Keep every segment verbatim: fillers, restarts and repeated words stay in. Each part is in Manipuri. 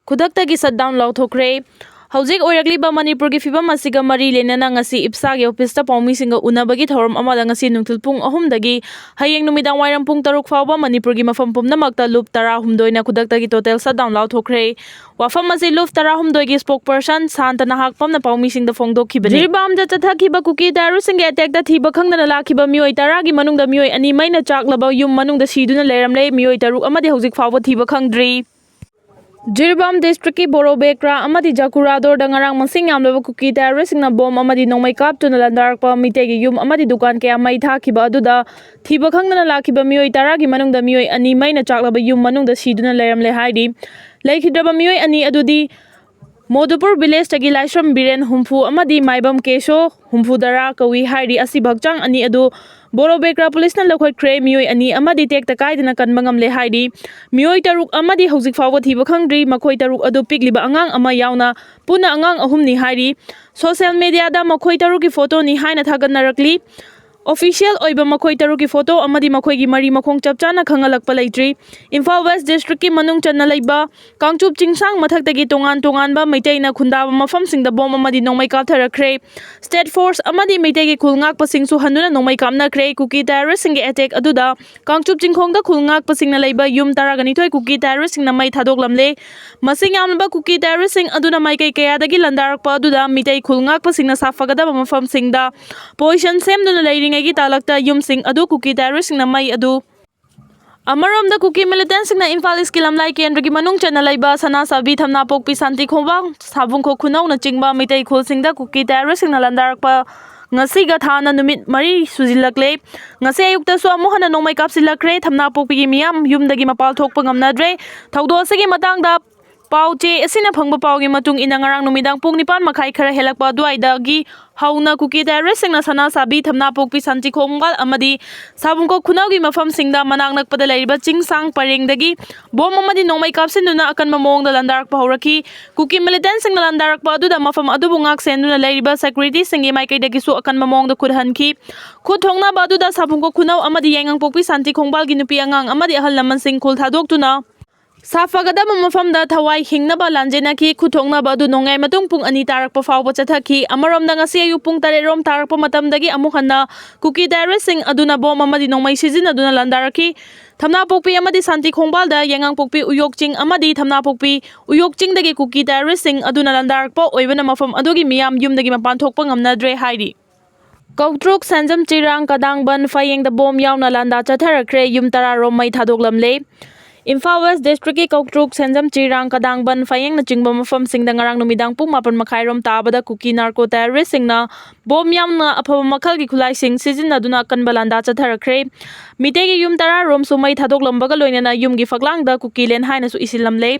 ꯈꯨꯗꯛꯇꯒꯤ ꯁꯠ ꯗꯥꯎꯟ ꯂꯥꯎꯊꯣꯛꯈ꯭ꯔꯦ꯫ ꯍꯧꯖꯤꯛ ꯑꯣꯏꯔꯛꯂꯤꯕ ꯃꯅꯤꯄꯨꯔꯒꯤ ꯐꯤꯕꯝ ꯑꯁꯤꯒ ꯃꯔꯤ ꯂꯩꯅꯅ ꯉꯁꯤ ꯏꯞꯁꯥꯒꯤ ꯑꯣꯐꯤꯁꯇ ꯄꯥꯎꯃꯤꯁꯤꯡꯒ ꯎꯅꯕꯒꯤ ꯊꯧꯔꯝ ꯑꯃꯗ ꯉꯁꯤ ꯅꯨꯡꯊꯤꯜ ꯄꯨꯡ ꯑꯍꯨꯝꯗꯒꯤ ꯍꯌꯦꯡ ꯅꯨꯃꯤꯗꯥꯡ ꯋꯥꯏꯔꯝ ꯄꯨꯡ ꯇꯔꯨꯛ ꯐꯥꯎꯕ ꯃꯅꯤꯄꯨꯔꯒꯤ ꯃꯐꯝ ꯄꯨꯝꯅꯃꯛꯇ ꯂꯨꯞ ꯇꯔꯥꯍꯨꯝꯗꯣꯏꯅ ꯈꯨꯗꯛꯇꯒꯤ ꯇꯣꯇꯦꯜ ꯁꯠ ꯗꯥꯎꯟ ꯂꯥꯎꯊꯣꯛꯈ꯭ꯔꯦ꯫ ꯋꯥꯐꯝ ꯑꯁꯤ ꯂꯨꯞ ꯇꯔꯥꯍꯨꯝꯗꯣꯏꯒꯤ ꯁ꯭ꯄꯣꯛ ꯄꯔꯁꯟ ꯁꯥꯟꯇ ꯅꯍꯥꯛꯄꯝꯅ ꯄꯥꯎꯃꯤꯁꯤꯡꯗ ꯐꯣꯡꯗꯣꯛꯈꯤꯕꯅꯤ꯫ ꯖꯤꯔꯤꯕꯥꯝꯗ ꯆꯠꯊꯈꯤꯕ ꯀꯨꯀꯤ ꯇꯦꯔꯣꯔꯤꯁ꯭ꯠꯁꯤꯡꯒꯤ ꯑꯦꯇꯦꯛꯇ ꯊꯤꯕ ꯈꯪꯗꯅ ꯂꯥꯛꯈꯤꯕ ꯃꯤꯑꯣꯏ ꯇꯔꯥꯒꯤ ꯃꯅꯨꯡꯗ ꯃꯤꯑꯣꯏ ꯑꯅꯤ ꯃꯩꯅ ꯆꯥꯛꯂꯕ ꯌꯨꯝ ꯃꯅꯨꯡꯗ ꯁꯤꯗꯨꯅ ꯂꯩꯔꯝꯂꯦ꯫ ꯃꯤꯑꯣꯏ ꯇꯔꯨꯛ ꯑꯃꯗꯤ ꯍꯧꯖꯤꯛ ꯐꯥꯎꯕ ꯊꯤꯕ ꯈꯪꯗ꯭ꯔꯤ꯫ ꯖꯤꯔꯤꯕꯥꯝ ꯗꯤꯁꯇ꯭ꯔꯤꯛꯀꯤ ꯕꯣꯔꯣꯕꯦꯀ꯭ꯔꯥ ꯑꯃꯗꯤ ꯖꯀꯨꯔꯥꯗꯣꯔꯗ ꯉꯔꯥꯡ ꯃꯁꯤꯡ ꯌꯥꯝꯂꯕ ꯀꯨꯀꯤ ꯇꯦꯔꯣꯔꯤꯁ꯭ꯠꯁꯤꯡꯅ ꯕꯣꯝ ꯑꯃꯗꯤ ꯅꯣꯡꯃꯩ ꯀꯥꯞꯇꯨꯅ ꯂꯥꯟꯗꯥꯔꯛꯄ ꯃꯤꯇꯩꯒꯤ ꯌꯨꯝ ꯑꯃꯗꯤ ꯗꯨꯀꯥꯟ ꯀꯌꯥ ꯃꯩ ꯊꯥꯈꯤꯕ ꯑꯗꯨꯗ ꯊꯤꯕ ꯈꯪꯗꯅ ꯂꯥꯛꯈꯤꯕ ꯃꯤꯑꯣꯏ ꯇꯔꯥꯒꯤ ꯃꯅꯨꯡꯗ ꯃꯤꯑꯣꯏ ꯑꯅꯤ ꯃꯩꯅ ꯆꯥꯛꯂꯕ ꯌꯨꯝ ꯃꯅꯨꯡꯗ ꯁꯤꯗꯨꯅ ꯂꯩꯔꯝꯂꯦ ꯍꯥꯏꯔꯤ꯫ ꯂꯩꯈꯤꯗ꯭ꯔꯕ ꯃꯤꯑꯣꯏ ꯑꯅꯤ ꯑꯗꯨꯗꯤ ꯃꯣꯗꯨꯄꯨꯔ ꯚꯤꯂꯦꯖꯇꯒꯤ ꯂꯥꯏꯁ꯭ꯔꯝ ꯕꯤꯔꯦꯟ ꯍꯨꯝꯐꯨ ꯑꯃꯗꯤ ꯃꯥꯏꯕꯝ ꯀꯦꯁꯣ ꯍꯨꯝꯐꯨꯇꯔꯥ ꯀꯧꯏ ꯍꯥꯏꯔꯤ꯫ ꯑꯁꯤꯕ ꯍꯛꯆꯥꯡ ꯑꯅꯤ ꯑꯗꯨ ꯕꯣꯔꯣꯕꯦꯀ꯭ꯔꯥ ꯄꯨꯂꯤꯁꯅ ꯂꯧꯈꯠꯈ꯭ꯔꯦ꯫ ꯃꯤꯑꯣꯏ ꯑꯅꯤ ꯑꯃꯗꯤ ꯇꯦꯛꯇ ꯀꯥꯏꯗꯅ ꯀꯟꯕ ꯉꯝꯂꯦ ꯍꯥꯏꯔꯤ꯫ ꯃꯤꯑꯣꯏ ꯇꯔꯨꯛ ꯑꯃꯗꯤ ꯍꯧꯖꯤꯛ ꯐꯥꯎꯕ ꯊꯤꯕ ꯈꯪꯗ꯭ꯔꯤ꯫ ꯃꯈꯣꯏ ꯇꯔꯨꯛ ꯑꯗꯨ ꯄꯤꯛꯂꯤꯕ ꯑꯉꯥꯡ ꯑꯃ ꯌꯥꯎꯅ ꯄꯨꯟꯅ ꯑꯉꯥꯡ ꯑꯍꯨꯝꯅꯤ ꯍꯥꯏꯔꯤ꯫ ꯁꯣꯁꯤꯌꯦꯜ ꯃꯤꯗꯤꯌꯥꯗ ꯃꯈꯣꯏ ꯇꯔꯨꯛꯀꯤ ꯐꯣꯇꯣꯅꯤ ꯍꯥꯏꯅ ꯊꯥꯒꯠꯅꯔꯛꯂꯤ꯫ ꯑꯣꯐꯤꯁꯤꯌꯦꯜ ꯑꯣꯏꯕ ꯃꯈꯣꯏ ꯇꯔꯨꯛꯀꯤ ꯐꯣꯇꯣ ꯑꯃꯗꯤ ꯃꯈꯣꯏꯒꯤ ꯃꯔꯤ ꯃꯈꯣꯡ ꯆꯞ ꯆꯥꯅ ꯈꯪꯍꯜꯂꯛꯄ ꯂꯩꯇ꯭ꯔꯤ꯫ ꯏꯝꯐꯥꯜ ꯋꯦꯁ꯭ꯠ ꯗꯤꯁꯇ꯭ꯔꯤꯛꯀꯤ ꯃꯅꯨꯡ ꯆꯟꯅ ꯂꯩꯕ ꯀꯥꯡꯆꯨꯞ ꯆꯤꯡꯁꯥꯡ ꯃꯊꯛꯇꯒꯤ ꯇꯣꯉꯥꯟ ꯇꯣꯉꯥꯟꯕ ꯃꯩꯇꯩꯅ ꯈꯨꯟꯗꯥꯕ ꯃꯐꯝꯁꯤꯡꯗ ꯕꯣꯝ ꯑꯃꯗꯤ ꯅꯣꯡꯃꯩ ꯀꯥꯞꯊꯔꯛꯈ꯭ꯔꯦ꯫ ꯁ꯭ꯇꯦꯠ ꯐꯣꯔꯁ ꯑꯃꯗꯤ ꯃꯩꯇꯩꯒꯤ ꯈꯨꯜ ꯉꯥꯛꯄꯁꯤꯡꯁꯨ ꯍꯟꯗꯨꯅ ꯅꯣꯡꯃꯩ ꯀꯥꯞꯅꯈ꯭ꯔꯦ꯫ ꯀꯨꯀꯤ ꯇꯦꯔꯣꯔꯤꯁ꯭ꯠꯁꯤꯡꯒꯤ ꯑꯦꯇꯦꯛ ꯑꯗꯨꯗ ꯀꯥꯡꯆꯨꯞ ꯆꯤꯡꯈꯣꯡꯗ ꯈꯨꯜ ꯉꯥꯛꯄꯁꯤꯡꯅ ꯂꯩꯕ ꯌꯨꯝ ꯇꯔꯥꯒ ꯅꯤꯊꯣꯏ ꯀꯨꯀꯤ ꯇꯦꯔꯣꯔꯤꯁ꯭ꯠꯁꯤꯡꯅ ꯃꯩ ꯊꯥꯗꯣꯛꯂꯝꯂꯦ꯫ ꯃꯁꯤꯡ ꯌꯥꯝꯂꯕ ꯀꯨꯀꯤ ꯇꯦꯔꯣꯔꯤꯁ꯭ꯠꯁꯤꯡ ꯑꯗꯨꯅ ꯃꯥꯏꯀꯩ ꯀꯌꯥꯗꯒꯤ ꯂꯥꯟꯗꯥꯔꯛꯄ ꯑꯗꯨꯗ ꯃꯤꯇꯩ ꯈꯨꯜ ꯉꯥꯛꯄꯁꯤꯡꯅ ꯁꯥꯐꯒꯗꯕ ꯃꯐꯝꯁꯤꯡꯗ ꯄꯣꯖꯤꯁꯟ ꯁꯦꯝꯗꯨꯅ ꯂꯩꯔꯤꯉꯩꯒꯤ ꯇꯥꯂꯛꯇ ꯌꯨꯝꯁꯤꯡ ꯑꯗꯨ ꯀꯨꯀꯤ ꯇꯦꯔꯣꯔꯤꯁ꯭ꯠꯁꯤꯡꯅ ꯃꯩ ꯑꯗꯨ ꯑꯃꯔꯣꯝꯗ ꯀꯨꯀꯤ ꯃꯤꯂꯤꯇꯦꯟꯠꯁꯤꯡꯅ ꯏꯝꯐꯥꯜ ꯏꯁ꯭ꯠꯀꯤ ꯂꯝꯂꯥꯏ ꯀꯦꯟꯗ꯭ꯔꯒꯤ ꯃꯅꯨꯡ ꯆꯟꯅ ꯂꯩꯕ ꯁꯅꯥꯁꯥꯕꯤ, ꯊꯝꯅꯥꯄꯣꯛꯄꯤ, ꯁꯥꯟꯇꯤ ꯈꯣꯡꯕꯥꯜ, ꯁꯥꯕꯨꯡꯈꯣꯛ ꯈꯨꯅꯧꯅꯆꯤꯡꯕ ꯃꯤꯇꯩ ꯈꯨꯜꯁꯤꯡꯗ ꯀꯨꯀꯤ ꯇꯦꯔꯣꯔꯤꯁ꯭ꯠꯁꯤꯡꯅ ꯂꯥꯟꯗꯥꯔꯛꯄ ꯉꯁꯤꯒ ꯊꯥꯅ ꯅꯨꯃꯤꯠ ꯃꯔꯤ ꯁꯨꯖꯤꯜꯂꯛꯂꯦ꯫ ꯉꯁꯤ ꯑꯌꯨꯛꯇꯁꯨ ꯑꯃꯨꯛ ꯍꯟꯅ ꯅꯣꯡꯃꯩ ꯀꯥꯞꯁꯤꯜꯂꯛꯈ꯭ꯔꯦ꯫ ꯊꯝꯅꯥꯄꯣꯛꯄꯤꯒꯤ ꯃꯤꯌꯥꯝ ꯌꯨꯝꯗꯒꯤ ꯃꯄꯥꯜ ꯊꯣꯛꯄ ꯉꯝꯅꯗ꯭ꯔꯦ꯫ ꯊꯧꯗꯣꯛ ꯑꯁꯤꯒꯤ ꯃꯇꯥꯡꯗ ꯄꯥꯎ ꯆꯦ ꯑꯁꯤꯅ ꯐꯪꯕ ꯄꯥꯎꯒꯤ ꯃꯇꯨꯡ ꯏꯟꯅ ꯉꯔꯥꯡ ꯅꯨꯃꯤꯗꯥꯡ ꯄꯨꯡ ꯅꯤꯄꯥꯟ ꯃꯈꯥꯏ ꯈꯔ ꯍꯦꯜꯂꯛꯄ ꯑꯗꯨꯋꯥꯏꯗꯒꯤ ꯍꯧꯅ ꯀꯨꯀꯤ ꯇꯦꯔꯣꯔꯤꯁ꯭ꯠꯁꯤꯡꯅ ꯁꯅꯥꯁꯥꯕꯤ, ꯊꯝꯅꯥꯄꯣꯛꯄꯤ, ꯁꯥꯟꯇꯤ ꯈꯣꯡꯕꯥꯜ ꯑꯃꯗꯤ ꯁꯥꯕꯨꯡꯈꯣꯛ ꯈꯨꯅꯧꯒꯤ ꯃꯐꯝꯁꯤꯡꯗ ꯃꯅꯥꯛ ꯅꯛꯄꯗ ꯂꯩꯔꯤꯕ ꯆꯤꯡꯁꯥꯡ ꯄꯔꯦꯡꯗꯒꯤ ꯕꯣꯝ ꯑꯃꯗꯤ ꯅꯣꯡꯃꯩ ꯀꯥꯞꯁꯤꯟꯗꯨꯅ ꯑꯀꯟꯕ ꯃꯑꯣꯡꯗ ꯂꯥꯟꯗꯥꯔꯛꯄ ꯍꯧꯔꯛꯈꯤ꯫ ꯀꯨꯀꯤ ꯃꯤꯂꯤꯇꯦꯟꯠꯁꯤꯡꯅ ꯂꯥꯟꯗꯥꯔꯛꯄ ꯑꯗꯨꯗ ꯃꯐꯝ ꯑꯗꯨꯕꯨ ꯉꯥꯛ ꯁꯦꯟꯗꯨꯅ ꯂꯩꯔꯤꯕ ꯁꯦꯀ꯭ꯌꯨꯔꯤꯇꯤꯁꯤꯡꯒꯤ ꯃꯥꯏꯀꯩꯗꯒꯤꯁꯨ ꯑꯀꯟꯕ ꯃꯑꯣꯡꯗ ꯈꯨꯠ ꯍꯟꯈꯤ꯫ ꯈꯨꯠ ꯊꯣꯡꯅꯕ ꯑꯗꯨꯗ ꯁꯥꯕꯨꯡꯈꯣꯛ ꯈꯨꯅꯧ ꯑꯃꯗꯤ ꯌꯥꯏꯉꯪꯄꯣꯛꯄꯤ, ꯁꯥꯟꯇꯤ ꯈꯣꯡꯕꯥꯜꯒꯤ ꯅꯨꯄꯤ ꯑꯉꯥꯡ ꯑꯃꯗꯤ ꯑꯍꯜ ꯂꯃꯟꯁꯤꯡ ꯈꯨꯜ ꯊꯥꯗꯣꯛꯇꯨꯅ ꯁꯥꯐꯒꯗꯕ ꯃꯐꯝꯗ ꯊꯋꯥꯏ ꯍꯤꯡꯅꯕ ꯂꯥꯟꯖꯦꯟꯅꯈꯤ꯫ ꯈꯨꯠꯊꯣꯛꯅꯕ ꯑꯗꯨ ꯅꯣꯡꯌꯥꯏ ꯃꯇꯨꯡ ꯄꯨꯡ ꯑꯅꯤ ꯇꯥꯔꯛꯄ ꯐꯥꯎꯕ ꯆꯠꯊꯈꯤ꯫ ꯑꯃꯔꯣꯝꯗ, ꯉꯁꯤ ꯑꯌꯨꯛ ꯄꯨꯡ ꯇꯔꯦꯠ ꯔꯣꯝ ꯇꯥꯔꯛꯄ ꯃꯇꯝꯗꯒꯤ ꯑꯃꯨꯛ ꯍꯟꯅ ꯀꯨꯀꯤ ꯇꯦꯔꯣꯔꯤꯁ꯭ꯠꯁꯤꯡ ꯑꯗꯨꯅ ꯕꯣꯝ ꯑꯃꯗꯤ ꯅꯣꯡꯃꯩ ꯁꯤꯖꯤꯟꯅꯗꯨꯅ ꯂꯥꯟꯗꯥꯔꯛꯈꯤ꯫ ꯊꯝꯅꯥꯄꯣꯛꯄꯤ ꯑꯃꯗꯤ ꯁꯥꯟꯇꯤ ꯈꯣꯡꯕꯥꯜꯗ ꯌꯥꯏꯉꯪꯄꯣꯛꯄꯤ, ꯎꯌꯣꯛ ꯆꯤꯡ ꯑꯃꯗꯤ ꯊꯝꯅꯥꯄꯣꯛꯄꯤ, ꯎꯌꯣꯛ ꯆꯤꯡꯗꯒꯤ ꯀꯨꯀꯤ ꯇꯦꯔꯣꯔꯤꯁ꯭ꯠꯁꯤꯡ ꯑꯗꯨꯅ ꯂꯥꯟꯗꯥꯔꯛꯄ ꯑꯣꯏꯕꯅ ꯃꯐꯝ ꯑꯗꯨꯒꯤ ꯃꯤꯌꯥꯝ ꯌꯨꯝꯗꯒꯤ ꯃꯄꯥꯟ ꯊꯣꯛꯄ ꯉꯝꯅꯗ꯭ꯔꯦ ꯍꯥꯏꯔꯤ꯫ ꯀꯧꯇ꯭ꯔꯨꯛ, ꯁꯦꯟꯖꯝ, ꯆꯤꯔꯥꯡ, ꯀꯗꯥꯡꯕꯟ, ꯐꯌꯦꯡꯗ ꯕꯣꯝ ꯌꯥꯎꯅ ꯂꯥꯟꯗꯥ ꯆꯠꯊꯔꯛꯈ꯭ꯔꯦ꯫ ꯌꯨꯝ ꯇꯔꯥ ꯔꯣꯝ ꯃꯩ ꯊꯥꯗꯣꯛꯂꯝꯂꯦ꯫ ꯏꯝꯐꯥꯜ ꯋꯦꯁ꯭ꯠ ꯗꯤꯁꯇ꯭ꯔꯤꯛꯀꯤ ꯀꯧꯇ꯭ꯔꯨꯛ, ꯁꯦꯟꯖꯝ, ꯆꯤꯔꯥꯡ, ꯀꯗꯥꯡꯕꯟ, ꯐꯌꯦꯡꯅꯆꯤꯡꯕ ꯃꯐꯝꯁꯤꯡꯗ ꯉꯔꯥꯡ ꯅꯨꯃꯤꯗꯥꯡ ꯄꯨꯡ ꯃꯥꯄꯟ ꯃꯈꯥꯏ ꯔꯣꯝ ꯇꯥꯕꯗ ꯀꯨꯀꯤ ꯅꯥꯔꯀꯣ ꯇꯦꯔꯣꯔꯤꯁ꯭ꯠꯁꯤꯡꯅ ꯕꯣꯝ ꯌꯥꯎꯅ ꯑꯐꯕ ꯃꯈꯜꯒꯤ ꯈꯨꯠꯂꯥꯏꯁꯤꯡ ꯁꯤꯖꯤꯟꯅꯗꯨꯅ ꯑꯀꯟꯕ ꯂꯥꯟꯗꯥ ꯆꯠꯊꯔꯛꯈ꯭ꯔꯦ꯫ ꯃꯤꯇꯩꯒꯤ ꯌꯨꯝ ꯇꯔꯥ ꯔꯣꯝꯁꯨ ꯃꯩ ꯊꯥꯗꯣꯛꯂꯝꯕꯒ ꯂꯣꯏꯅꯅ ꯌꯨꯝꯒꯤ ꯐꯛꯂꯥꯡꯗ ꯀꯨꯀꯤ ꯂꯦꯟ ꯍꯥꯏꯅꯁꯨ ꯏꯁꯤꯜꯂꯝꯂꯦ꯫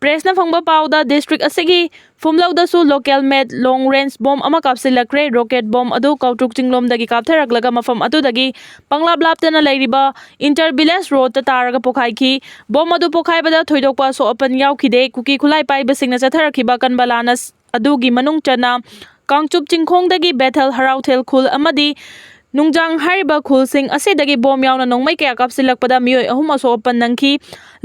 ꯄ꯭ꯔꯦꯁꯅ ꯐꯪꯕ ꯄꯥꯎꯗ, ꯗꯤꯁꯇ꯭ꯔꯤꯛ ꯑꯁꯤꯒꯤ ꯐꯨꯝꯂꯧꯗꯁꯨ ꯂꯣꯀꯦꯜ ꯃꯦꯗ ꯂꯣꯡ ꯔꯦꯟꯖ ꯕꯣꯝ ꯑꯃ ꯀꯥꯞꯁꯤꯜꯂꯛꯈ꯭ꯔꯦ꯫ ꯔꯣꯀꯦꯠ ꯕꯣꯝ ꯑꯗꯨ ꯀꯧꯇ꯭ꯔꯨꯛ ꯆꯤꯡꯂꯣꯝꯗꯒꯤ ꯀꯥꯞꯊꯔꯛꯂꯒ ꯃꯐꯝ ꯑꯗꯨꯗꯒꯤ ꯄꯪꯂꯥꯞ ꯂꯥꯞꯇꯅ ꯂꯩꯔꯤꯕ ꯏꯟꯇꯔ ꯚꯤꯂꯦꯖ ꯔꯣꯗꯇ ꯇꯥꯔꯒ ꯄꯣꯈꯥꯏꯈꯤ꯫ ꯕꯣꯝ ꯑꯗꯨ ꯄꯣꯈꯥꯏꯕꯗ ꯊꯣꯏꯗꯣꯛꯄ ꯑꯁꯣꯛ ꯑꯄꯟ ꯌꯥꯎꯈꯤꯗꯦ꯫ ꯀꯨꯀꯤ ꯈꯨꯠꯂꯥꯏ ꯄꯥꯏꯕꯁꯤꯡꯅ ꯆꯠꯊꯔꯛꯈꯤꯕ ꯑꯀꯟꯕ ꯂꯥꯟ ꯑꯁ-, ꯑꯗꯨꯒꯤ ꯃꯅꯨꯡ ꯆꯟꯅ ꯀꯥꯡꯆꯨꯞ ꯆꯤꯡꯈꯣꯡꯗꯒꯤ ꯕꯦꯊꯦꯜ, ꯍꯔꯥꯎꯊꯦꯜ ꯈꯨꯜ ꯑꯃꯗꯤ ꯅꯨꯡꯖꯥꯡ ꯍꯥꯏꯔꯤꯕ ꯈꯨꯜꯁꯤꯡ ꯑꯁꯤꯗꯒꯤ ꯕꯣꯝ ꯌꯥꯎꯅ ꯅꯣꯡꯃꯩ ꯀꯌꯥ ꯀꯥꯞꯁꯤꯜꯂꯛꯄꯗ ꯃꯤꯑꯣꯏ ꯑꯍꯨꯝ ꯑꯁꯣꯛ ꯑꯄꯟ ꯅꯪꯈꯤ꯫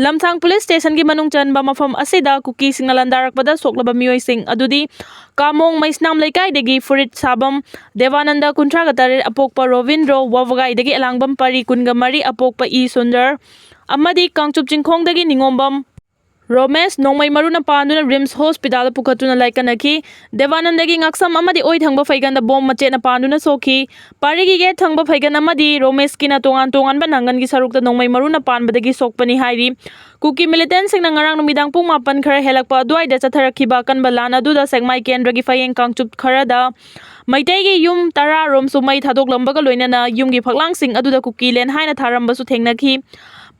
ꯂꯝꯁꯥꯡ ꯄꯨꯂꯤꯁ ꯁ꯭ꯇꯦꯁꯟꯒꯤ ꯃꯅꯨꯡ ꯆꯟꯕ ꯃꯐꯝ ꯑꯁꯤꯗ ꯀꯨꯀꯤꯁꯤꯡꯅ ꯂꯥꯟꯗꯥꯔꯛꯄꯗ ꯁꯣꯛꯂꯕ ꯃꯤꯑꯣꯏꯁꯤꯡ ꯑꯗꯨꯗꯤ ꯀꯥꯃꯣꯡ ꯃꯩꯁꯅꯥꯝ ꯂꯩꯀꯥꯏꯗꯒꯤ ꯐꯨꯔꯤꯠ ꯁꯥꯕꯝ ꯗꯦꯕꯥꯅꯟꯗ, ꯀꯨꯟꯊ꯭ꯔꯥꯒ ꯇꯔꯦꯠ, ꯑꯄꯣꯛꯄ ꯔꯣꯕꯤꯟꯗ꯭ꯔꯣ, ꯋꯥꯕꯒꯥꯏꯗꯒꯤ ꯑꯂꯥꯡꯕꯝ ꯄꯔꯤ, ꯀꯨꯟꯒ ꯃꯔꯤ, ꯑꯄꯣꯛꯄ ꯏ ꯁꯨꯟꯗꯔ, ꯑꯃꯗꯤ ꯀꯥꯡꯆꯨꯞ ꯆꯤꯡꯈꯣꯡꯗꯒꯤ ꯅꯤꯉꯣꯝꯕꯝ ꯔꯣꯃꯦꯁ ꯅꯣꯡꯃꯩ ꯃꯔꯨꯅ ꯄꯥꯟꯗꯨꯅ ꯔꯤꯝꯁ ꯍꯣꯁꯄꯤꯇꯥꯜꯗ ꯄꯨꯈꯠꯇꯨꯅ ꯂꯥꯏꯀꯠꯅꯈꯤ꯫ ꯗꯦꯕꯥꯅꯟꯗꯒꯤ ꯉꯥꯛꯁꯝ ꯑꯃꯗꯤ ꯑꯣꯏ ꯊꯪꯕ ꯐꯩꯒꯟꯗ ꯕꯣꯝ ꯃꯆꯦꯠꯅ ꯄꯥꯟꯗꯨꯅ ꯁꯣꯛꯈꯤ꯫ ꯄꯥꯔꯤꯒꯤ ꯌꯦꯠ ꯊꯪꯕ ꯐꯩꯒꯟ ꯑꯃꯗꯤ ꯔꯣꯃꯦꯁꯀꯤꯅ ꯇꯣꯉꯥꯟ ꯇꯣꯉꯥꯟꯕ ꯅꯥꯡꯒꯟꯒꯤ ꯁꯔꯨꯛꯇ ꯅꯣꯡꯃꯩ ꯃꯔꯨꯅ ꯄꯥꯟꯕꯗꯒꯤ ꯁꯣꯛꯄꯅꯤ ꯍꯥꯏꯔꯤ꯫ ꯀꯨꯀꯤ ꯃꯤꯂꯤꯇꯦꯟꯁꯤꯡꯅ ꯉꯔꯥꯡ ꯅꯨꯃꯤꯗꯥꯡ ꯄꯨꯡ ꯃꯥꯄꯟ ꯈꯔ ꯍꯦꯜꯂꯛꯄ ꯑꯗꯨꯋꯥꯏꯗ ꯆꯠꯊꯔꯛꯈꯤꯕ ꯑꯀꯟꯕ ꯂꯥꯟ ꯑꯗꯨꯗ ꯁꯦꯛꯃꯥꯏ ꯀꯦꯟꯗ꯭ꯔꯒꯤ ꯐꯌꯦꯡ ꯀꯥꯡꯆꯨꯞ ꯈꯔꯗ ꯃꯩꯇꯩꯒꯤ ꯌꯨꯝ ꯇꯔꯥ ꯔꯣꯝꯁꯨ ꯃꯩ ꯊꯥꯗꯣꯛꯂꯝꯕꯒ ꯂꯣꯏꯅꯅ ꯌꯨꯝꯒꯤ ꯐꯛꯂꯥꯡꯁꯤꯡ ꯑꯗꯨꯗ ꯀꯨꯀꯤ ꯂꯦꯟ ꯍꯥꯏꯅ ꯊꯥꯔꯝꯕꯁꯨ ꯊꯦꯡꯅꯈꯤ꯫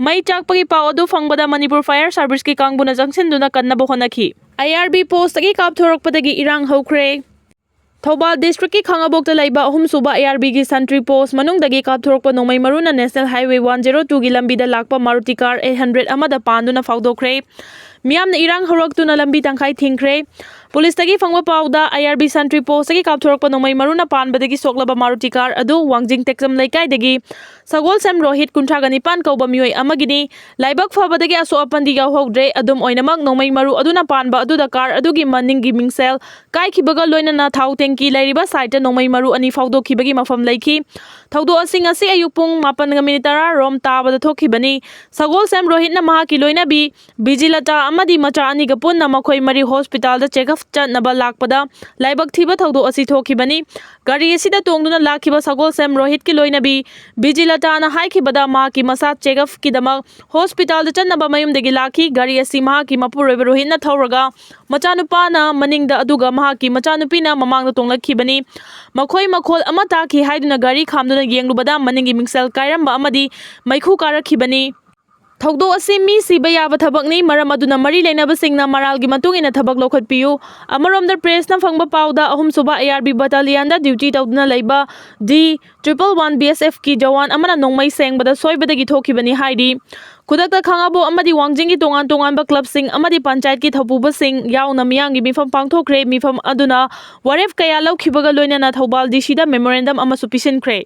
ꯃꯩ ꯆꯥꯛꯄꯒꯤ ꯄꯥꯎ ꯑꯗꯨ ꯐꯪꯕꯗ ꯃꯅꯤꯄꯨꯔ ꯐꯥꯌꯔ ꯁꯥꯔꯚꯤꯁꯀꯤ ꯀꯥꯡꯕꯨꯅ ꯆꯪꯁꯤꯟꯗꯨꯅ ꯀꯟꯅꯕ ꯍꯣꯠꯅꯈꯤ꯫ ꯑꯥꯏ ꯑꯥꯔ ꯕꯤ ꯄꯣꯁꯇꯒꯤ ꯀꯥꯞꯊꯣꯔꯛꯄꯗꯒꯤ ꯏꯔꯥꯡ ꯍꯧꯈ꯭ꯔꯦ꯫ ꯊꯧꯕꯥꯜ ꯗꯤꯁꯇ꯭ꯔꯤꯛꯀꯤ ꯈꯥꯉꯕꯣꯛꯇ ꯂꯩꯕ ꯑꯍꯨꯝꯁꯨꯕ ꯑꯥꯏ ꯑꯥꯔ ꯕꯤꯒꯤ ꯁꯟꯇ꯭ꯔꯤ ꯄꯣꯁ ꯃꯅꯨꯡꯗꯒꯤ ꯀꯥꯞꯊꯣꯔꯛꯄ ꯅꯣꯡꯃꯩ ꯃꯔꯨꯅ ꯅꯦꯁꯅꯦꯜ ꯍꯥꯏꯋꯦ ꯋꯥꯟ ꯖꯦꯔꯣ ꯇꯨꯒꯤ ꯂꯝꯕꯤꯗ ꯂꯥꯛꯄ ꯃꯥꯔꯨꯇꯤ ꯀꯥꯔ ꯑꯩꯠ ꯍꯟꯗ꯭ꯔꯦꯠ ꯑꯃꯗ ꯄꯥꯟꯗꯨꯅ ꯐꯥꯎꯗꯣꯛꯈ꯭ꯔꯦ꯫ ꯃꯤꯌꯥꯝꯅ ꯏꯔꯥꯡ ꯍꯧꯔꯛꯇꯨꯅ ꯂꯝꯕꯤ ꯇꯪꯈꯥꯏ ꯊꯤꯡꯈ꯭ꯔꯦ꯫ ꯄꯨꯂꯤꯁꯇꯒꯤ ꯐꯪꯕ ꯄꯥꯎꯗ, ꯑꯥꯏ ꯑꯥꯔ ꯕꯤ ꯁꯟꯇ꯭ꯔꯤ ꯄꯣꯁꯇꯒꯤ ꯀꯥꯞꯊꯣꯔꯛꯄ ꯅꯣꯡꯃꯩ ꯃꯔꯨꯅ ꯄꯥꯟꯕꯗꯒꯤ ꯁꯣꯛꯂꯕ ꯃꯥꯔꯨꯇꯤ ꯀꯥꯔ ꯑꯗꯨ ꯋꯥꯡꯖꯤꯡ ꯇꯦꯛꯆꯝ ꯂꯩꯀꯥꯏꯗꯒꯤ ꯁꯒꯣꯜꯁꯦꯝ ꯔꯣꯍꯤꯠ, ꯀꯨꯟꯊ꯭ꯔꯥꯒ ꯅꯤꯄꯥꯟ ꯀꯧꯕ ꯃꯤꯑꯣꯏ ꯑꯃꯒꯤꯅꯤ꯫ ꯂꯥꯏꯕꯛ ꯐꯕꯗꯒꯤ ꯑꯁꯣꯛ ꯑꯄꯟꯗꯤ ꯌꯥꯎꯍꯧꯗ꯭ꯔꯦ꯫ ꯑꯗꯨꯝ ꯑꯣꯏꯅꯃꯛ, ꯅꯣꯡꯃꯩ ꯃꯔꯨ ꯑꯗꯨꯅ ꯄꯥꯟꯕ ꯑꯗꯨꯗ ꯀꯥꯔ ꯑꯗꯨꯒꯤ ꯃꯅꯤꯡꯒꯤ ꯃꯤꯡꯁꯦꯜ ꯀꯥꯏꯈꯤꯕꯒ ꯂꯣꯏꯅꯅ ꯊꯥꯎ ꯇꯦꯡꯀꯤ ꯂꯩꯔꯤꯕ ꯁꯥꯏꯠꯇ ꯅꯣꯡꯃꯩ ꯃꯔꯨ ꯑꯅꯤ ꯐꯥꯎꯗꯣꯛꯈꯤꯕꯒꯤ ꯃꯐꯝ ꯂꯩꯈꯤ꯫ ꯊꯧꯗꯣꯛ ꯑꯁꯤ ꯉꯁꯤ ꯑꯌꯨꯛ ꯄꯨꯡ ꯃꯥꯄꯟꯒ ꯃꯤꯅꯤꯠ ꯇꯔꯥ ꯔꯣꯝ ꯇꯥꯕꯗ ꯊꯣꯛꯈꯤꯕꯅꯤ꯫ ꯁꯒꯣꯜꯁꯦꯝ ꯔꯣꯍꯤꯠꯅ ꯃꯍꯥꯛꯀꯤ ꯂꯣꯏꯅꯕꯤ ꯕꯤꯖꯤꯂꯇꯥ ꯑꯃꯗꯤ ꯃꯆꯥ ꯑꯅꯤꯒ ꯄꯨꯟꯅ ꯃꯈꯣꯏ ꯃꯔꯤ ꯍꯣꯁꯄꯤꯇꯥꯜꯗ ꯆꯦꯛꯑꯞ ꯆꯠꯅꯕ ꯂꯥꯛꯄꯗ ꯂꯥꯏꯕꯛ ꯊꯤꯕ ꯊꯧꯗꯣꯛ ꯑꯁꯤ ꯊꯣꯛꯈꯤꯕꯅꯤ꯫ ꯒꯥꯔꯤ ꯑꯁꯤꯗ ꯇꯣꯡꯗꯨꯅ ꯂꯥꯛꯈꯤꯕ ꯁꯒꯣꯜꯁꯦꯝ ꯔꯣꯍꯤꯠꯀꯤ ꯂꯣꯏꯅꯕꯤ ꯕꯤꯖꯤꯂꯇꯥꯅ ꯍꯥꯏꯈꯤꯕꯗ, ꯃꯍꯥꯛꯀꯤ ꯃꯁꯥ ꯆꯦꯛꯑꯞꯀꯤꯗꯃꯛ ꯍꯣꯁꯄꯤꯇꯥꯜꯗ ꯆꯠꯅꯕ ꯃꯌꯨꯝꯗꯒꯤ ꯂꯥꯛꯈꯤ꯫ ꯒꯥꯔꯤ ꯑꯁꯤ ꯃꯍꯥꯛꯀꯤ ꯃꯄꯨꯔꯣꯏꯕ ꯔꯣꯍꯤꯠꯅ ꯊꯧꯔꯒ ꯃꯆꯥꯅꯨꯄꯥꯅ ꯃꯅꯤꯡꯗ ꯑꯗꯨꯒ ꯃꯍꯥꯛꯀꯤ ꯃꯆꯥꯅꯨꯄꯤꯅ ꯃꯃꯥꯡꯗ ꯇꯣꯡꯂꯛꯈꯤꯕꯅꯤ꯫ ꯃꯈꯣꯏ ꯃꯈꯣꯜ ꯑꯃ ꯇꯥꯈꯤ ꯍꯥꯏꯗꯨꯅ ꯒꯥꯔꯤ ꯈꯥꯝꯗꯨꯅ ꯌꯦꯡꯂꯨꯕꯗ ꯃꯅꯤꯡꯒꯤ ꯃꯤꯡꯁꯦꯜ ꯀꯥꯏꯔꯝꯕ ꯑꯃꯗꯤ ꯃꯩꯈꯨ ꯀꯥꯔꯛꯈꯤꯕꯅꯤ꯫ ꯊꯧꯗꯣꯛ ꯑꯁꯤ ꯃꯤ ꯁꯤꯕ ꯌꯥꯕ ꯊꯕꯛꯅꯤ, ꯃꯔꯝ ꯑꯗꯨꯅ ꯃꯔꯤ ꯂꯩꯅꯕꯁꯤꯡꯅ ꯃꯔꯥꯜꯒꯤ ꯃꯇꯨꯡ ꯏꯟꯅ ꯊꯕꯛ ꯂꯧꯈꯠꯄꯤꯌꯨ꯫ ꯑꯃꯔꯣꯝꯗ, ꯄ꯭ꯔꯦꯁꯅ ꯐꯪꯕ ꯄꯥꯎꯗ, ꯑꯍꯨꯝꯁꯨꯕ ꯑꯥꯏ ꯑꯥꯔ ꯕꯤ ꯕꯇꯥꯂꯤꯌꯟꯗ ꯗ꯭ꯌꯨꯇꯤ ꯇꯧꯗꯨꯅ ꯂꯩꯕ ꯗꯤ ꯇ꯭ꯔꯤꯄꯜ ꯋꯥꯟ ꯕꯤ ꯑꯦꯁ ꯑꯦꯐꯀꯤ ꯖꯋꯥꯟ ꯑꯃꯅ ꯅꯣꯡꯃꯩ ꯁꯦꯡꯕꯗ ꯁꯣꯏꯕꯗꯒꯤ ꯊꯣꯛꯈꯤꯕꯅꯤ ꯍꯥꯏꯔꯤ꯫ ꯈꯨꯗꯛꯇ ꯈꯥꯉꯕꯣꯛ ꯑꯃꯗꯤ ꯋꯥꯡꯖꯤꯡꯒꯤ ꯇꯣꯉꯥꯟ ꯇꯣꯉꯥꯟꯕ ꯀ꯭ꯂꯕꯁꯤꯡ ꯑꯃꯗꯤ ꯄꯟꯆꯥꯌꯠꯀꯤ ꯊꯧꯄꯨꯕꯁꯤꯡ ꯌꯥꯎꯅ ꯃꯤꯌꯥꯝꯒꯤ ꯃꯤꯐꯝ ꯄꯥꯡꯊꯣꯛꯈ꯭ꯔꯦ꯫ ꯃꯤꯐꯝ ꯑꯗꯨꯅ ꯋꯥꯔꯦꯞ ꯀꯌꯥ ꯂꯧꯈꯤꯕꯒ ꯂꯣꯏꯅꯅ ꯊꯧꯕꯥꯜ ꯗꯤ ꯁꯤꯗ ꯃꯦꯃꯣꯔꯦꯟꯗꯝ ꯑꯃꯁꯨ ꯄꯤꯁꯤꯟꯈ꯭ꯔꯦ꯫